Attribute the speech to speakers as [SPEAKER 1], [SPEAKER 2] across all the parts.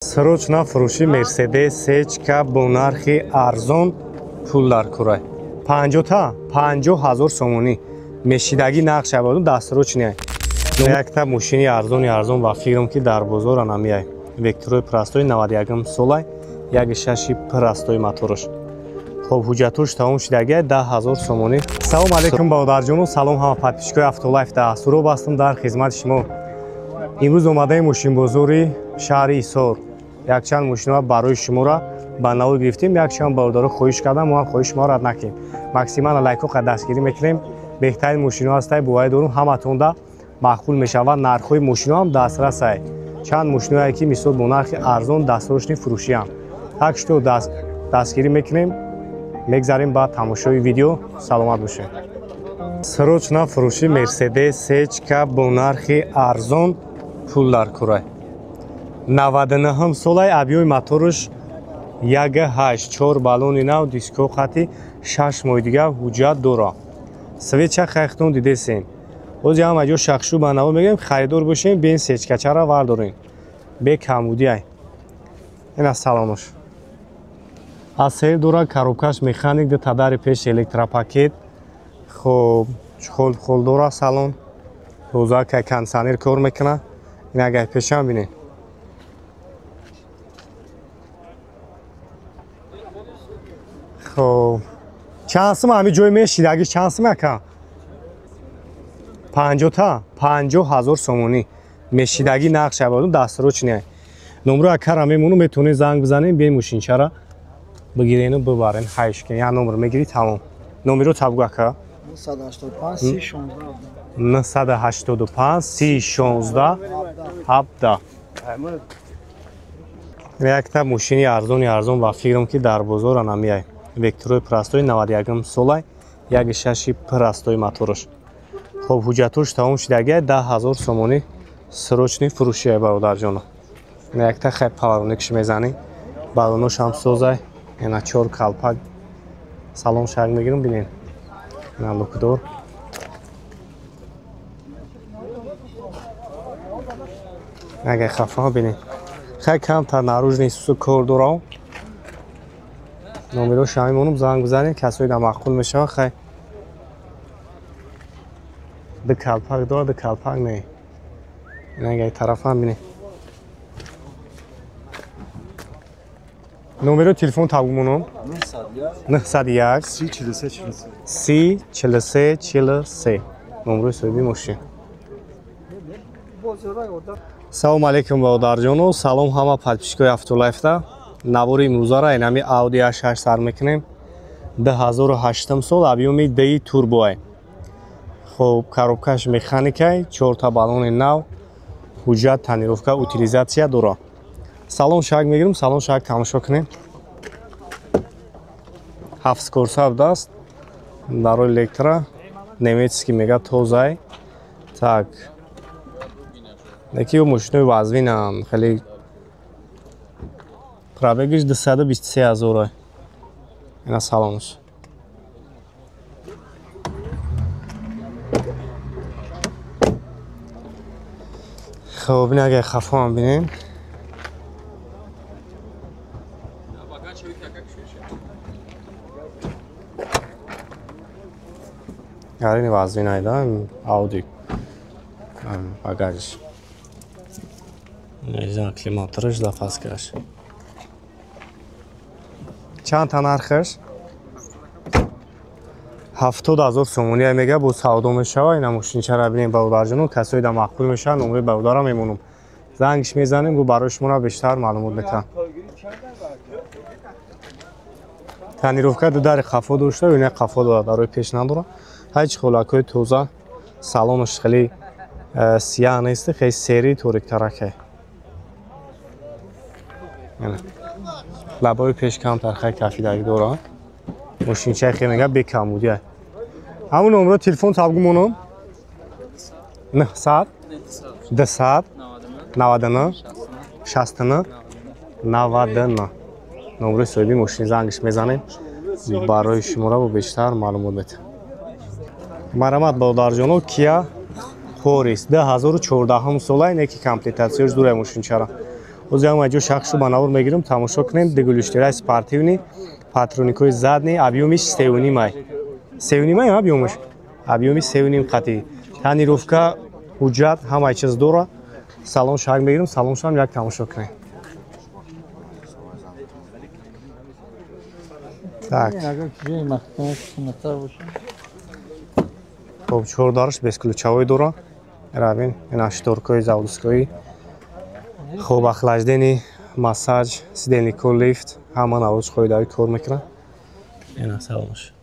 [SPEAKER 1] Срочно фурӯши Мерседес сечка бо нархи арзон пул дар курай. 50 50 000 сомонӣ. Мешидагӣ нақш абаду дастрочный. Якта мошини арзони арзон ва фикрам ки дар бозор анамияй. Векторои простой 91 солай, 1.6 простой моторш. Хоб, ҳуҷҷатош тамом шидагия, 10 000 сомонӣ. Салом алейкум, бародарҷону, салом ҳама подписчикои Автолайф. Дастуроб ҳастам дар хизмати шумо. Имрӯз омадаем мошинбозори шаҳри Ҳисор. Якчанд мошинҳо барои шуморо ба навор гирифтем. Якчанд бародаро хоҳиш кардам, мо ҳам хоҳиши шуморо рад накунем. Максимально лайкҳо қад дастгирӣ мекунем. Беҳтарин мошинҳо ҳастай, боварӣ дорум, ҳаматонда маъқул мешавад. Нархҳои мошинҳо ҳам дастрасай. Чанд мошинҳое ки мисол бо нархи арзон дастрочный фурӯшианд. Так что дастгирӣ мекунем, мегзарем ба тамошои видео. Саломат бошед. Срочно фурӯши Мерседес сечка бо нархи арзон пул дар курай. 99 солай, объёми моторш 1.8, 4 баллони нав, диско хати, 6 моҳи дигар ҳуҷҷат дора. Свеча хайхтон дидесен. Ҳозир ҳама ҷо шахшу ба наво мегӯем, харидор бошем, бен сечкачара вардорем. Бе камбудиай. Ина салонош. Аз сер дора, коробкаш механик, ду тадари пеш электропакет. Хоб, чхол хол дора салон. Тоза ка кондиционер кор мекунад. Ин агар пешам бинед. Хоб, чанд сум ҳами ҷой мешидаги, чанд сум ака? 50 50 000 сомонӣ. Мешидагӣ нақш абаду дастрочный. Номро акара мемону, метавонед занг бизанем, бе мошинчара бигирену бибарен, ҳайш кен. Як номер мегирӣ, тамом. Номеро табгу, ака.
[SPEAKER 2] 985 30 16.
[SPEAKER 1] 985 30 16 17. Якта мошини арзони арзон ва фикрам ки дар бозор анамияй. Векторои простой 91 солай, 1.6 простой моторш. Хоб, ҳуҷҷатош тамом шидагия, 10 000 сомонӣ срочный фурӯшия, бародарҷоно. Якта хай поворотникш мезанӣ, баллонош ҳам созай, ина чор калпак. Салон шак мегирам, бинен. Ина люкдор. Агар хафа бинен. Хай камтар наружный сусу кор дорам. Номерош ҳамин монум, занг бизанед, касои да маъқул мешавад, хай. Ду калпак дорад, ду калпак не. Ин агар тарафам бинед. Номеро телефон табгу монум. 901
[SPEAKER 2] 30 43 43.
[SPEAKER 1] 30 43 43. Номерои соҳиби мошин. Салом алейкум, бародарҷону, салом ҳама подписчикои Автолайфта. Навори имрӯзара инами Audi A6 сар мекунем. 2008 сол, объёми D турбоай. Хоб, коробкаш механикай, чорта баллони нав, ҳуҷҷат, тонировка, утилизация дора. Салон шак мегирем, салон шак тамошо кунем. Ҳафт скорса будааст. Барои электро немецкий мега тозай. Так. Яки мошинои вазвинанд, хеле пробегиш 223 ҳазор. Ина салонш. Хоб, ин агар хафоам бинем. Гарини вазвин айда, Audi багажиш. Не климаторш, запаскаш. Чанд та нархаш? 70 000 сомонӣ мега, бо савдо мешава. Ина мошинчара бинем, бародарҷону, касои да маъқул мешава, номери бародара мемонум. Зангиш мезанем, бо барои шуморо бештар маълумот метаҳам. Тонировка ду дари қафо дошта, ина қафо дорад, барои пеш надорад. Ҳеҷ холакҳои тоза, салонаш хеле сияҳ нест, хеле сери ториктаракай. Лабои пеш камтар хай кафидагӣ дорад. Мошинчаи хеле мега бекамбудия. Ҳамун номро телефон табгу монум. 900 200 99 69 99. Номрои соҳиби мошин, зангиш мезанем, барои шуморо бо бештар маълумот метаҳам. Марҳамат, бародарҷоно, Kia Quoris 2014 сола, ине ки комплектатсияш дура мошинчара. Ҳозир ҳама ҷо шахшу ба навор мегирам, тамошо кунем. Дигулиштираи спортивни, патроникои задни, объёмиш 3.5 ай. 3.5 ай объёмиш. Объёми 3.5 қатӣ. Тонировка, ҳуҷҷат, ҳамаи чиз дора. Салон шак мегирам, салон шам як тамошо кунем. Так. Хоб, чордарш бесключевой дора. Равин, ина шторкои заводской. Хоб, охлаждение, массаж, сидельнико лифт, ҳама навоз қоидави кор мекунад. Ина салонш.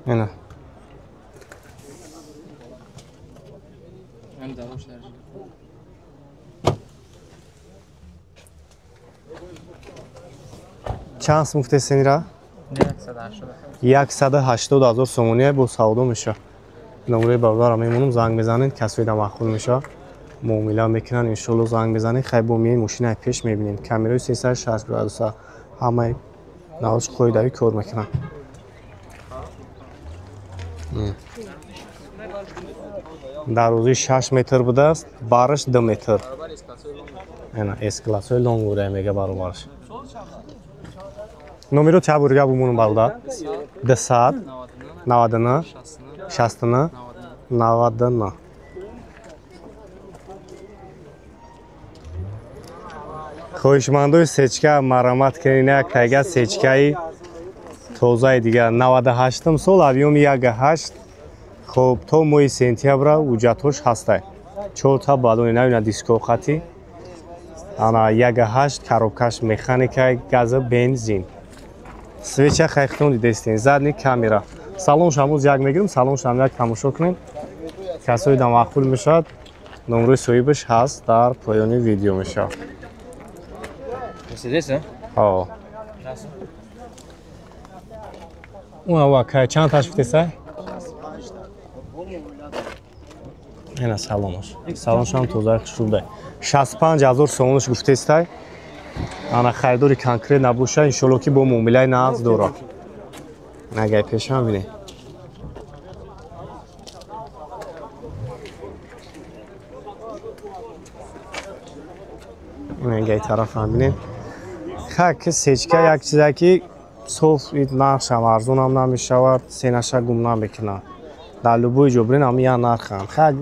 [SPEAKER 1] Ина. Чанд сум гуфтесенира? 180 ҳазор сомония бо савдо мешавад. Номерои бародарам мемонам, занг мезанед, касои да маъқул мешавад, муомила мекунанд, иншоалло занг мезанед, хай бо миёи мошинаи пеш мебинед. Камераи 360 градуса ҳамаи навоз қоидавӣ кор мекунанд. Дарозии 6 метр будааст, бараш 2 метр. Ана С-классҳои лонгурая мега баробараш. Номеро чабурга бумонам бародар. 200 99 69 99. Хоҳишмандои сечка марамат кунед, як тайга сечкаи тозаи дигар 98 сол, объёми 1.8. Хоб, то моҳи сентябра ҳуҷҷатҳош ҳастай. 4 та балони нав, ина диско хати. Ана 1.8, коробкаш механикаи, газа, бензин. Свеча хайхтон дидестен, задни камера. Салон шамоз як мегирам, салон шам як тамошо кунем. Касои да маъқул мешавад, номрои соҳибаш ҳаст, дар поёни видео мешавад.
[SPEAKER 3] Мерседес, а?
[SPEAKER 1] Ҳо. Уна вакай чанд таш гуфтесай? Ина салонош. Салоншам тоза хушрӯдай. 65 ҳазор сомонаш гуфтестай. Ана харидори конкрет набоша, иншолло ки бо муомилаи нағз дорад. Агар пешам бинед. Ин тарафам бинед. Хак сечка як чизе ки соф нархшам арзонам намешавад, сенаша гум намекунад. Дар любой ҷо бирин ҳами як нархам. Хак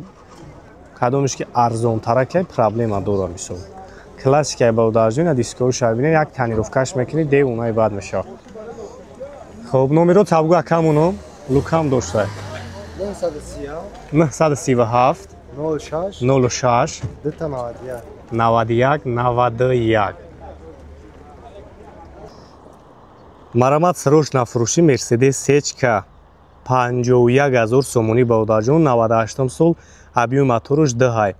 [SPEAKER 1] кадомеш ки арзонтара ки проблема дорад мисол. Классикаи бародарҷон, дискоша бинед, як тонировкаш мекунед, девонаи бад мешавад. Хоб, номеро табгу акамуно лукам доштай. 937
[SPEAKER 2] 06
[SPEAKER 1] 06
[SPEAKER 2] 291
[SPEAKER 1] 91 91. Марамат срочно фурӯши Мерседес Сечка 51 ҳазор сомонӣ бародарҷон, 98 сол, объёми мотораш 2,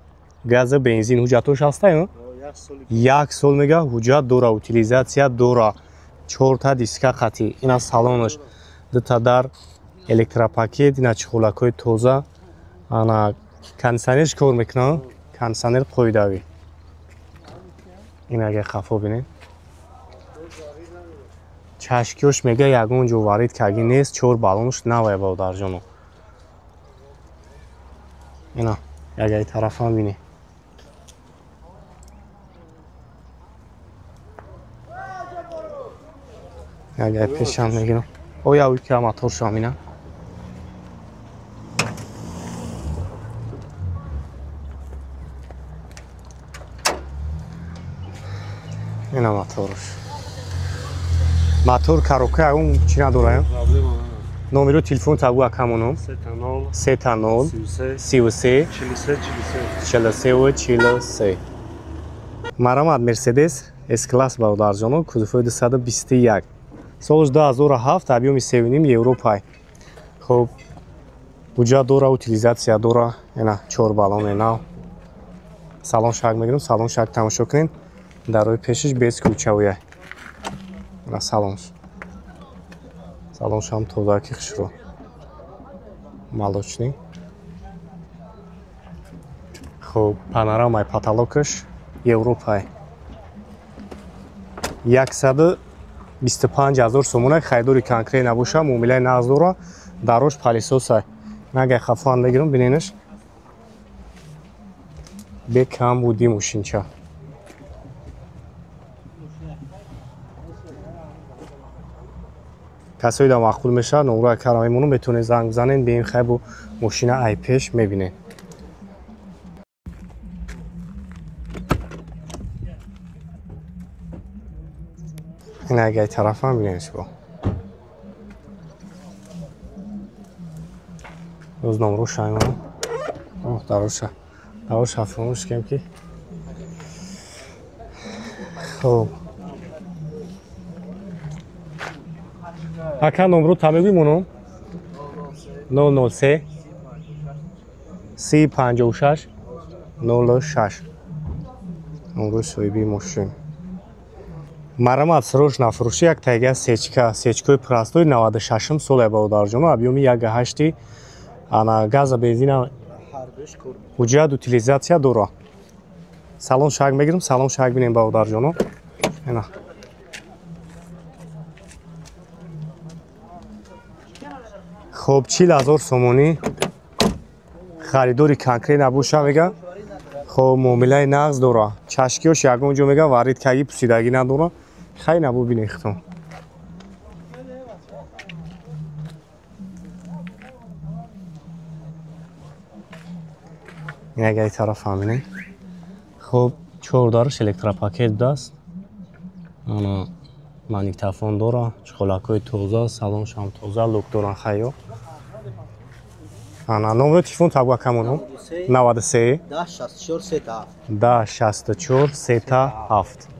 [SPEAKER 1] газа, бензин, ҳуҷҷатош ҳастай? Як сол мега ҳуҷҷат дора, утилизация дора, 4 та диска қатӣ. Ина салонаш, дута дар, электропакет, ина чехолакҳои тоза. Ана кондиционерш кор мекунад, кондиционер қоидавӣ. Ин агар хафо бинед, чашкиёш мега ягон ҷо варид кагӣ нест, чор баллонаш навай бародарҷоно. Ина ягаи тарафам бинед. Агар пешам мегирам, оя уки моторшам ина. Ина моторш. Мотор коробка он чӣ надорам? Номеро телефон табу акамонум. 3 0 33 43 43. Марамат Мерседес С-класс бародарҷоно, кузовҳои 221. Солш 2007, объёми 3.5, Европай. Хоб, ҳуҷҷат дора, утилизация дора, ина чор баллони нав. Салон шак мегирам, салон шак тамошо кунед. Дарои пешиш бесключевой. Ина салонш. Салоншам тозаки хушрӯ. Молочный. Хоб, панорамаи потолокаш Европай. 125 ҳазор сомона, харидори конкрет набоша, муомилаи нағз дора. Дарош палисосай. Нагай хафан бигирам, биненаш. Бекам буди мошинча. Касои да маъқул мешавад, номрои кара мемонам, метавонед занг бизанед, бием хайбу мошина ай пеш мебинед. Ин агай тарафам бинед шумо. Боз номро шаймонам. Оҳ, дароша. Дароша фаромӯш кардем ки. Хоб. Ака номро та мегӯй монам? 003 356 06. Номрои соҳиби мошин. Марамат срош нафурӯшӣ як тайга сечка, сечкои простой 96-м соле бародарҷоно, объёми 1.8 ана газа бензина ҳуҷҷат утилизатсия дора. Салон шак мегирам, салон шак бинем бародарҷоно. Ина. Хоб 40,000 сомонӣ харидори конкрет набоша мега. Хоб муомилаи нағз дора. Чашкиёш ягон ҷо мега варид каги пусидагӣ надора. Хай набу бинем хитон. Ягай тараф ҳаминем. Хоб чордарш электропакет будааст. Ана магнитофон дора, чиқолакҳои тоза, салоншам тоза, лук доран хайё. Ана номери телефон табга камонам 93 10 64 37. 10 64 37.